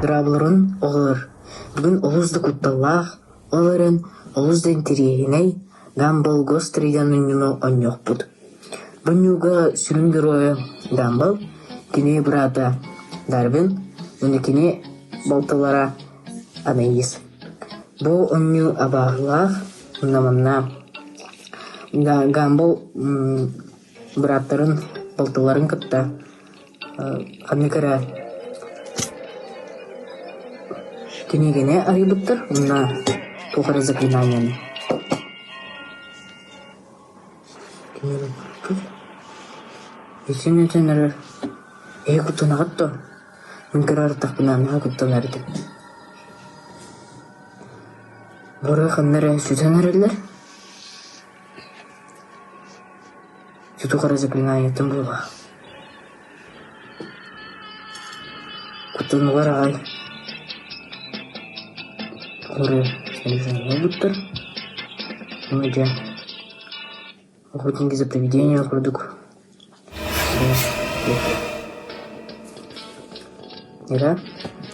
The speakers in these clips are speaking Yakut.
Дорооболорун, оҕолор! Бүгүн олус да кутталлаах, ол эрэн олус да интэриэһинэй Гамбл Гостри диэн оонньууну оонньуохпут. Бу оонньууга сүрүн геройа Гамбл, кини быраата Дарвин уонна кини балтылара Анаис. Бу оонньуу абааһылаах уонна манна Гамбл бырааттарын, балтыларын кытта ханнык эрэ кинигэни арыйбыттар уонна туох эрэ заклинанияны Итин эрэр эһи куттанаҕыт дуо? Мин кыра ырыттахпына наһаа куттанар этим. Бары ханна эрэ сүтэн эрэллэр. Тутух эрэ заклинаниеттан буолуо. Куттанылар аҕай Хору ылбыттар. Ону дьэ охотники за привидения курдук Ира,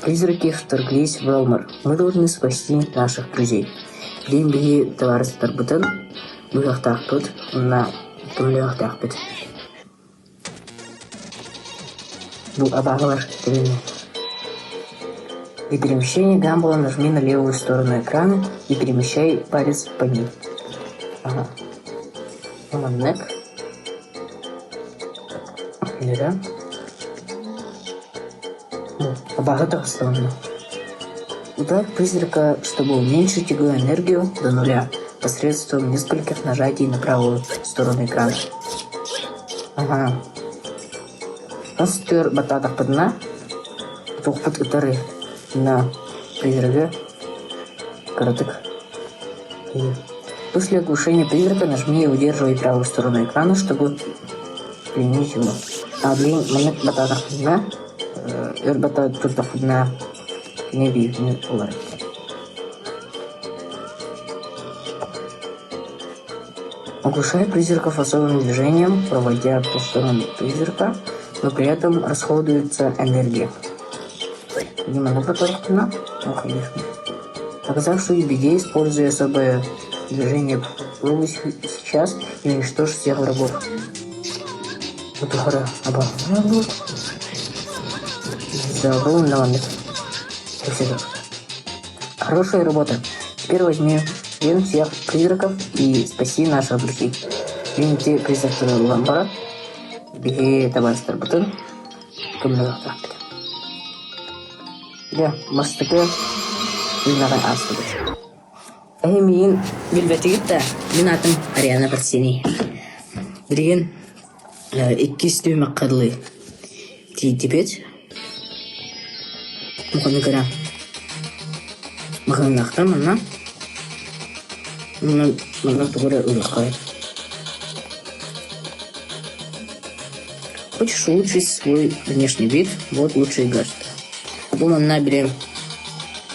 призраки вторглись в Элмор. Мы должны спасти наших друзей. Билигин биһи табаарыстарбытын быһыахтаахпыт уонна көмөлөһүөхтээхпит. Бу абааһылар тэринэ. Для перемещения Гамбола нажми на левую сторону экрана и перемещай палец по ней. Ага. Маннык. Да. Абааһы таҕыста онно. Ударь призрака, чтобы уменьшить его энергию до нуля посредством нескольких нажатий на правую сторону экрана. Ага. Хас түөр баттаатахпытына, туохпут ытары на призрагы кыратык. После оглушения призрака нажми и удерживай правую сторону экрана, чтобы пленить его. А блин, маннык баттаатахпытына, өр баттаат турдахпытына кини биирдин ылар. Оглушай призраков особым движением, проводя по сторонам призрака, но при этом расходуется энергия. Видимо, на Ну, конечно. Оказавшись в беде, используя особое движение, попробуй сейчас и уничтожь всех врагов. Вот ухара Хорошая работа. Теперь возьми плен всех призраков и спаси наших друзей. Винти призрактары ылан баран, биһи табаарыстарбытын көмөлөһүөхтээхпит. Дьэ, бастакы күннэҕи аастыбыт. Эһи миигин билбэтигит да, мин аатым Ариана Парсений. Билигин иккис түһүмэххэ дылы тиийдибит. Муханы кыра маһыҥнаахтар манна. Манна манна тугу эрэ ылыаххай. Хочешь улучшить свой внешний вид, вот лучший гаджет. Бу манна били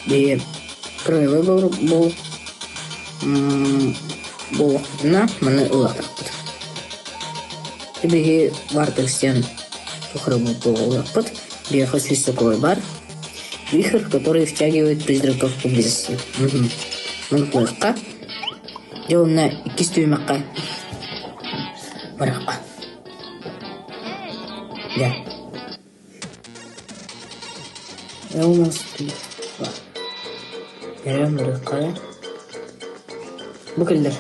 биһи кырыылы был буолуохпутуна маны ылыахтаахпыт. Биһи бартыкс диэн буолуохпут. Биһиэхэ сүүс соколой бар. Вихрь, который втягивает призраков поблизости. Маны куохха. Дьэ уонна иккис түһүмэххэ барыахха. Дьэ. Эрэн барыахха Бу кэллэр.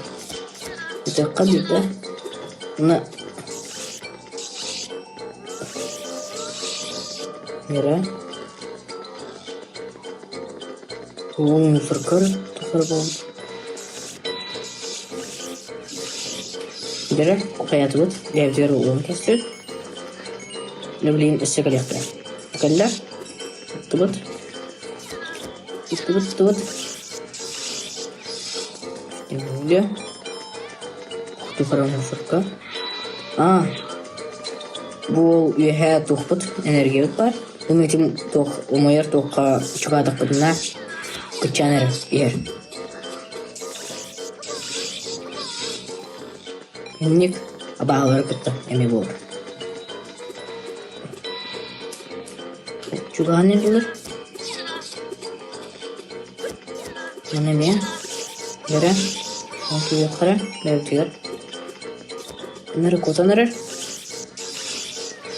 Ытыахха биирдэ. Уонна Эрэ. Уол мусоркар тахсар буолбут. Дьэрэ, хайаатыбыт, бэйэбитигэр уолун кэстибит. Дьэ билигин өссө кэлиэхтэрэ. Кэллэ. Ыттыбыт. Ыттыбыт, ыттыбыт. Дьэ. Тухара мусорка. А, бу уол үөһээ туохпут, энергиябыт баар. Үмүтүм туох умайар туохха чугаатахпытына кыччаан эрэ иһэр. Инник абааһылары кытта эмиэ буолар. Чугаһан эрдилэр. Маны эмиэ эрэ киириэххэ бэйэбитигэр Нары куотан эрэр.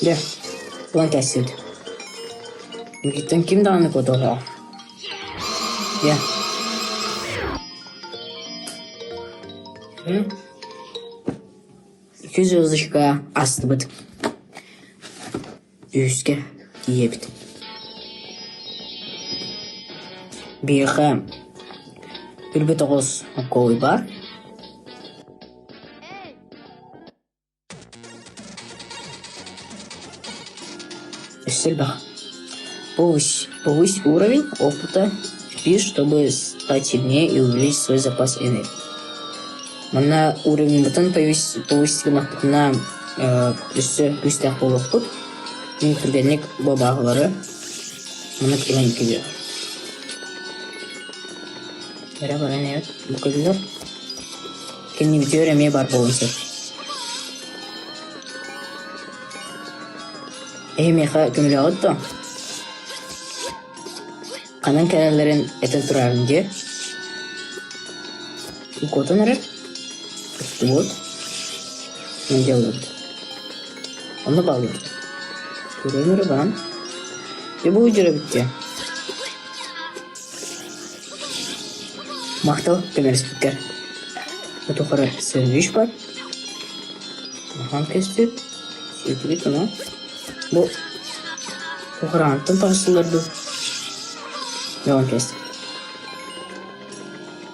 Дьэ, булан кээстибит. Миигиттэн ким даҕаны куотуоҕа. Дьэ. Үс звездочка астыбыт. Үһүскэ тиийэбит. Биһиэхэ үрбэт оҕус укуолуй баар. Өссө элбэх. Повысь, повысь уровень опыта впи, чтобы стать сильнее и увеличить свой запас энергии. Манна уровеньбытын повысь, повысить гыннахпытына өссө күүстээх буолуохпут. Мин түргэнник бабааһылары маннык ылан кэлиэ. Эрэ баран эбит бу кэллэр. Кэннибитигэр эмиэ баар буолуон сөп. Эһи миэхэ көмөлөөҕүт дуо? Ханан кэлэллэрин этэн турарым дии. Куотан эрэр. Көстүбүт. Дьаллыбыт. Онно бааллыбыт. Көрөн эрэ баран. Дьэ бу дьөрөбүт дии. Махтал көмөлөспүккэр. Бу тухары сэндвич бар. Улахан көстүү. Сиэтибит ону. Бу охраантан таҕыстылар дуу? Дьон кэс.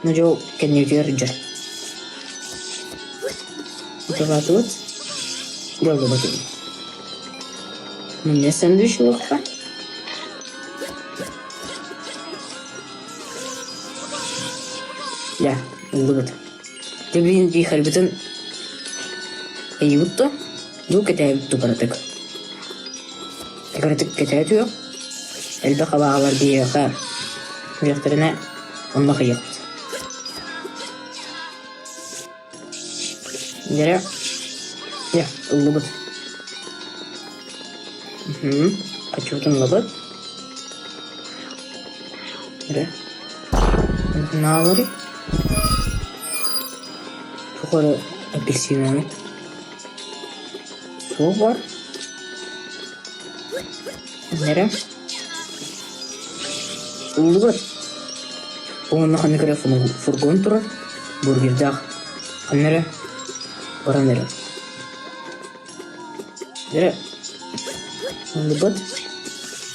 Ну дьол кэннибитигэр дьэ. Уталаатыбыт. Дьоллубут. Мне сэндвич ылыахха. Дьэ, ыллыбыт. Дьэ билигин вихрьбытын ыйыбыт дуо? Дуу кэтээбит дуу кыратык? Кыратык кэтээтиэх. Элбэх абааһылар биһиэхэ диэхтэринэ онно хайыахпыт. Дьэ, дьэ, ыллыбыт. Хочу ыллыбыт. Эрэ. Наалары. Тухары апельсинами. Суох бар. Эрэ. Ыллыбыт. Уонна ханнык эрэ фургон турар, бургердаах. Ханна эрэ баран эрэ. Эрэ ыллыбыт.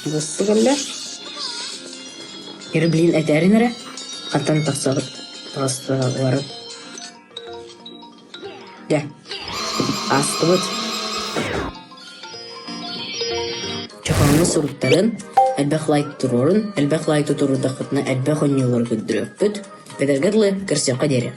Буосса кэллэ. Эрэ блин этээрин эрэ. Хантан тахсабыт таҕыстылар. Дьэ, аастыбыт. Чохооҥҥо суруктарын, элбэх лайк туруорун, элбэх лайк туруордаххытына элбэх оонньуулары көрдөрүөхпүт. Кэтэргэ дылы көрсүөххэ диэри.